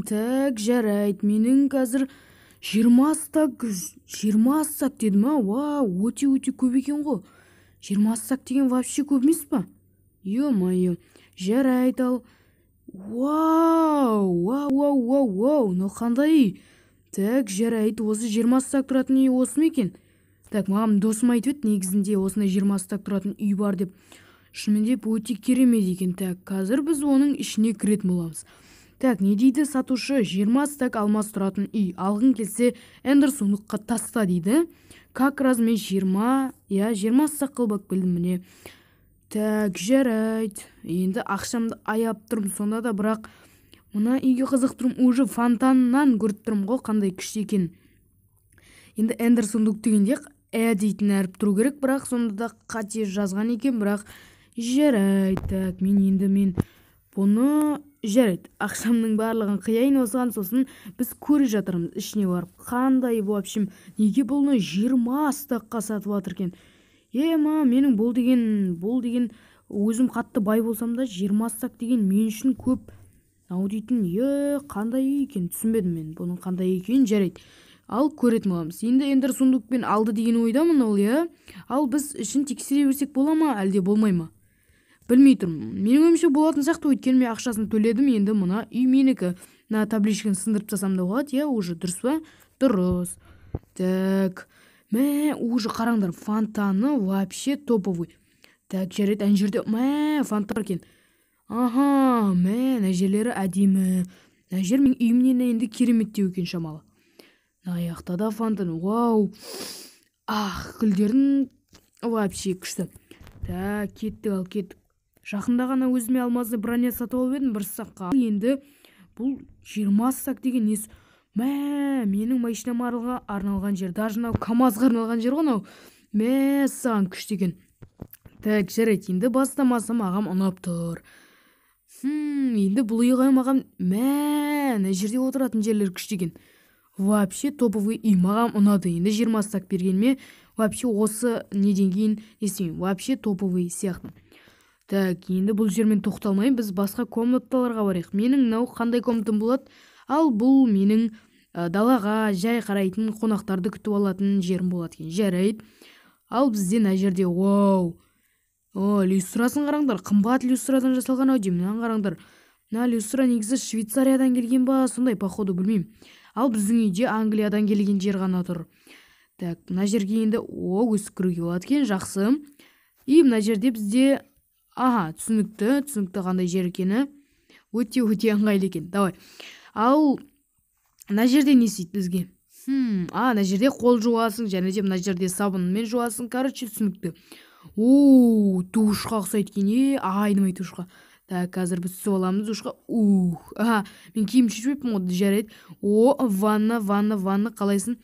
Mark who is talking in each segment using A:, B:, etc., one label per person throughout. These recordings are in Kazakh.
A: Так, жарайды, менің қазір 20 стак, 20 стак деді ма? Вау, өте өте көп екен ғой. 20 стак деген вообще көп емес па? Ё-моё, жарайды, ал. Вау, вау, вау, вау, вау, мынау қандай үй? Так, жарайды, осы 20 стак тұратын үй осы ма екен? Так, маған досым айтып еді, негізінде осындай 20 стак тұратын үй бар деп. Шынымен де өте керемет екен. Так, қазір біз оның ішіне кіретін боламыз. Так, не дейді сатушы? 20 стак алмаз тұратын үй. Алғың келсе, эндер сундукқа таста дейді. Как раз мен 20, иә, 20 стак қылып алып келдім міне. Так, жарайды. Енді ақшамды аяп тұрмын сонда да, бірақ мына үйге қызық тұрмын. Уже фонтаннан көріп тұрмын ғой, қандай күшті екен. Енді эндер сундук дегенде ә дейтін әріп тұру керек, бірақ сонда да қате жазған екен, бірақ жарайды. Так, мен енді мен бұны жарайды, ақшамның барлығын қияйын осыған, сосын біз көре жатырмыз ішіне барып, қандай в общем, неге бұны 20 стакқа сатып жатыр екен? Ема, менің бұл деген өзім қатты бай болсам да, 20 стак деген мен үшін көп. Мынау дейтін, е, қандай үй екен, түсінбедім мен бұның қандай екенін. Жарайды, ал көретін боламыз. Енді эндер сундукпен алды деген ойдамын ол, иә. Ал біз ішін тексере берсек бола ма, әлде болмай ма? Білмей тұрмын. Менің ойымша, болатын сияқты, өйткені мен ақшасын төледім, енді мына үй менікі. Мына табличканы сындырып тастасам да болады, иә, уже дұрыс па? Дұрыс. Так, мә, уже қараңдар, фонтаны вообще топовый. Так, жарайды, ана жерде, мә, фонтан бар екен. Аха, мә, мына жерлері әдемі. Мына жер менің үйімнен енді кереметтеу екен шамалы. Мына жақта да фонтан, вау. Ах, гүлдердің вообще күшті. Так, кеттік, ал кеттік. Жақында ғана өзіме алмазный броня сатып алып едім бір стакқа. Енді бұл 20 стак деген несі? Мә, менің машинама арналған жер. Даже мынау камазға арналған жер ғой мынау. Мә, саған күшті екен. Так, жарайды, енді бастамасы маған ұнап тұр. Енді бұл үйге маған, мә, мына жерде отыратын жерлер күшті екен. Вообще топовый үй маған ұнады. Енді 20 стак бергеніме вообще осы неден кейін не істеймін, вообще топовый сияқты. Так, енді бұл жермен тоқталмай, біз басқа комнаталарға барайық. Менің мынау қандай комнатам болады? Ал бұл менің далаға жай қарайтын, қонақтарды күтіп алатын жерім болады екен. Жарайды. Ал бізде мына жерде, вау. О, люстрасын қараңдар, қымбат люстрадан жасалған ау деймін. Мынаны қараңдар. Мына люстра негізі Швейцариядан келген ба, сондай, походу, білмеймін. Ал біздің үйде Англиядан келген жер ғана тұр. Так, мына жерге енді, о, өсіп кіруге болады екен, жақсы. И мына жерде бізде, аха, түсінікті, түсінікті қандай жер екені. Өте өте ыңғайлы екен. Давай. Ал мына жерде не істейді бізге? А, мына жерде қол жуасың, және де мына жерде сабынмен жуасың. Короче, түсінікті. О, душқа ұқсайды екен, е, айнымай душқа. Так, қазір біз түсіп аламыз душқа. Ух, аха, мен киім шешпеппін ғой, жарайды. О, ванна, ванна, ванна, қалайсың?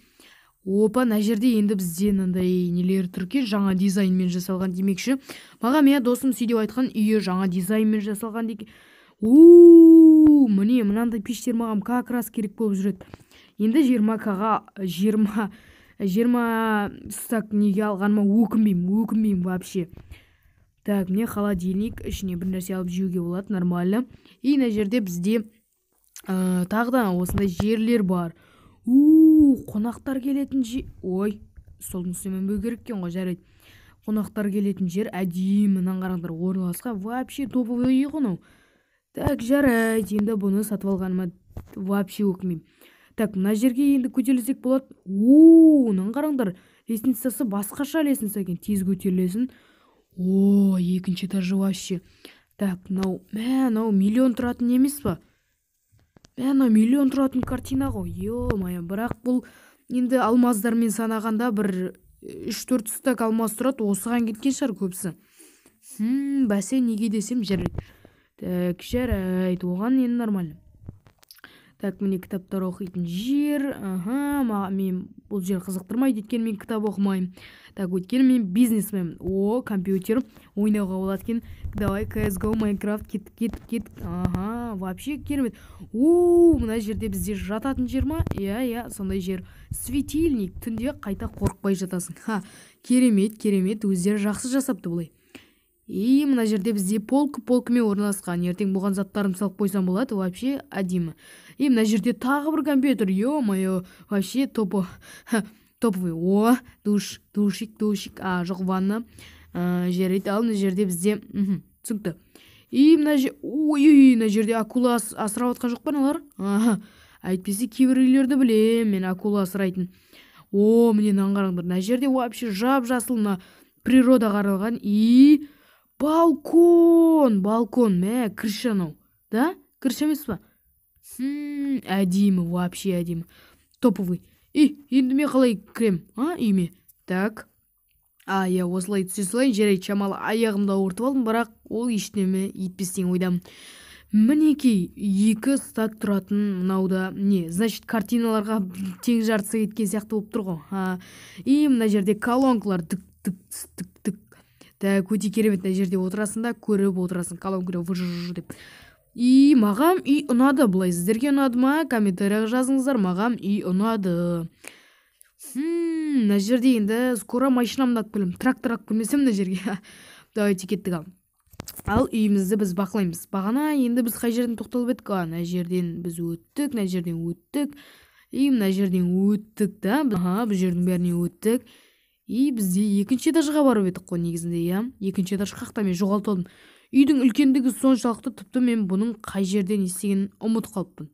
A: Опа, мына жерде енді бізде мынандай нелер тұр екен, жаңа дизайнмен жасалған демекші. Маған иә досым сөйтіп айтқан, үйі жаңа дизайнмен жасалған деген. У, міне, мынандай пештер маған как раз керек болып жүреді. Енді 20 к-ға 20 стак неге алғаныма өкінбеймін, өкінбеймін вообще. Так, міне холодильник, ішіне бір нәрсе алып жеуге болады, нормально. И мына жерде бізде тағы да осындай жерлер бар. У, қонақтар келетін жер. Ой, столдың үстіне мінбеу керек екен ғой, жарайды. Қонақтар келетін жер әдемі, мынаны қараңдар, орналасқан. Вообще топовый үй ғой мынау. Так, жарайды, енді бұны сатып алғаныма вообще өкінбеймін. Так, мына жерге енді көтерілсек болады. О, мынаны қараңдар, лестницасы басқаша лестница екен, тез көтерілесің. О, екінші этажы вообще. Так, мынау, мә, мынау миллион тұратын емес па? Мә, мынау миллион тұратын картина ғой, ё-моё. Бірақ бұл енді алмаздармен санағанда бір 3-4 стак алмаз тұрады, осыған кеткен шығар көбісі. Бәсе, неге десем, жарайды. Так, жарайды, оған енді нормально. Так, міне, кітаптар оқитын жер. Аха, мен бұл жер қызықтырмайды, өйткені мен кітап оқымаймын. Так, өйткені мен бизнесменмін. О, компьютер, ойнауға болады екен. Давай, CSGO, Майнкрафт, кеттік, кеттік, кеттік. Аха, вообще керемет. О, мына жерде бізде жататын жер ма? Иә, иә, сондай жер. Светильник, түнде қайта қорықпай жатасың. Ха, керемет, керемет, өздері жақсы жасапты бұлай. И мына жерде бізде полка полкамен орналасқан. Ертең бұған заттарымды салып қойсам болады, вообще әдемі. И мына жерде тағы бір компьютер, ё-моё, вообще топовый. О, душ, душик, душик, а, жоқ, ванна. Жарайды, ал мына жерде бізде, түсінікті. И мына жер, ой, ой, мына жерде акула асырап жатқан жоқ па аналар? Аха, әйтпесе кейбір үйлерді білемін мен акула асырайтын. О, міне, мынаны қараңдар, мына жерде вообще жап жасыл, мына природаға арналған. И балкон, балкон, мә, крыша анау, да? Крыша емес па? Әдемі, вообще әдемі. Топовый. И, енді мен қалай кірем, а, үйіме? Так. А, иә, осылай түсе салайын, жарайды, шамалы аяғымды ауыртып алдым, бірақ ол ештеме етпес деген ойдамын. Мінекей, екі стак тұратын мынау да не, значит, картиналарға тең жартысы кеткен сияқты болып тұр ғой. А, и мына жерде колонкалар, тік тік тік тік. Так, өте керемет, мына жерде отырасың да көріп отырасың колонкада вж деп. И маған үй ұнады былай, сіздерге ұнады ма? Комментарияға жазыңыздар, маған үй ұнады. Мына жерде енді скоро машинамды алып келемін, трактор алып келмесем мына жерге. Давайте, кеттік ал. Ал үйімізді біз бақылаймыз. Бағана енді біз қай жерден тоқталып едік? А, мына жерден біз өттік, мына жерден өттік. И мына жерден өттік да. Аха, бұл жердің бәрінен өттік. И бізде екінші этажға барып едік қой негізінде, иә. Екінші этаж қақта, мен жоғалтып алдым. Үйдің үлкендігі соншалықты, тіпті мен бұның қай жерде не істегенін ұмытып қалыппын.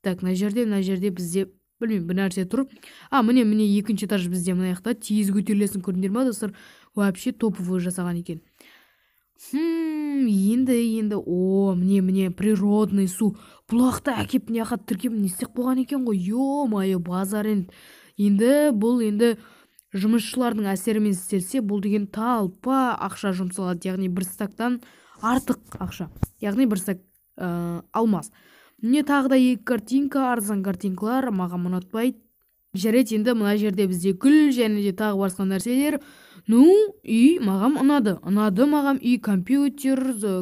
A: Так, мына жерде бізде, білмеймін, бір нәрсе тұр. А, міне, міне, екінші этаж бізде мына жақта. Тез көтерілесің, көрдіңдер ма, достар? Вообще топовый жасаған екен. Енді, о, міне, міне, природный су. Бұлақты әкеп мына жаққа тіркеп не істеп қойған екен ғой, ё-моё, базар енді. Енді бұл енді жұмысшылардың әсерімен істелсе, бұл деген талпа ақша жұмсалады, яғни бір стактан артық ақша, яғни бір стак алмаз. Міне, тағы да екі картинка, арзан картинкалар маған ұнатпайды. Жарайды, енді мына жерде бізде гүл және де тағы басқа нәрселер. Ну, үй маған ұнады, ұнады маған үй. Компьютер,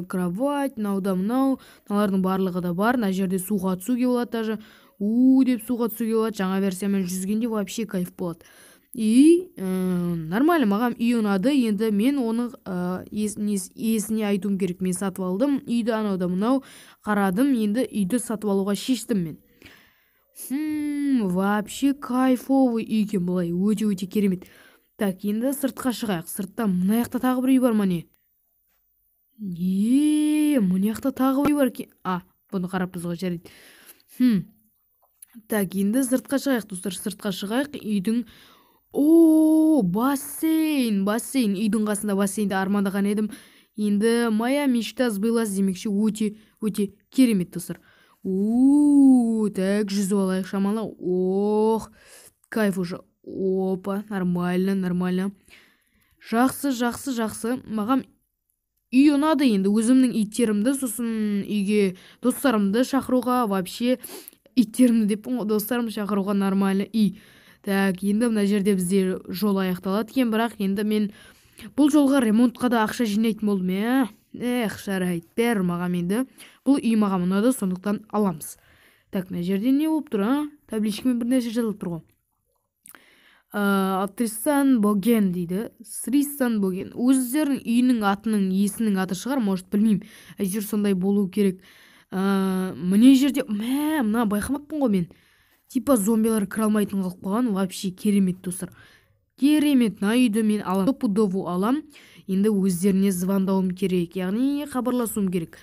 A: кровать, мынау да мынау, мыналардың барлығы да бар. Мына жерде суға түсуге болады, даже у деп суға түсуге болады. Жаңа версиямен жүзгенде вообще кайф болады. И нормально, маған үй ұнады. Енді мен оны иесіне айтуым керек: мен сатып алдым үйді, анау да мынау, қарадым, енді үйді сатып алуға шештім мен. Вообще кайфовый үй екен былай, өте өте керемет. Так, енді сыртқа шығайық. Сыртта мына жақта тағы бір үй бар ма, не? Е, мына жақта тағы бір үй бар екен. А, бұны қараппыз ғой, жарайды. Так, енді сыртқа шығайық, достар, сыртқа шығайық. Үйдің, о, бассейн, бассейн, үйдің қасында бассейнді армандаған едім. Енді моя мечта сбылась демекші, өте өте керемет, достар. У, так, жүзіп алайық шамалы. Ох, кайф уже. Опа, нормально, нормально. Жақсы, жақсы, жақсы. Маған үй ұнады. Енді өзімнің иттерімді, сосын үйге достарымды шақыруға, вообще иттерімді деп, достарымды шақыруға нормально үй. Так, енді мына жерде бізде жол аяқталады екен, бірақ енді мен бұл жолға ремонтқа да ақша жинайтын болдым, иә. Эх, жарайды, бәрі маған енді бұл үй маған ұнады, сондықтан аламыз. Так, мына жерде не болып тұр, а? Табличкамен бір нәрсе жазылып тұр ғой. Тристан Боген дейді, Тристан Боген өздерінің үйінің атының иесінің аты шығар, может, білмеймін, әйтеуір сондай болу керек. Міне жерде, мә, мына байқамаппын ғой мен, типа зомбилар кіре алмайтын қылып қойған. Вообще керемет, достар, керемет. Мына үйді мен аламын, стопудово алам. Енді өздеріне звондауым керек, яғни хабарласуым керек.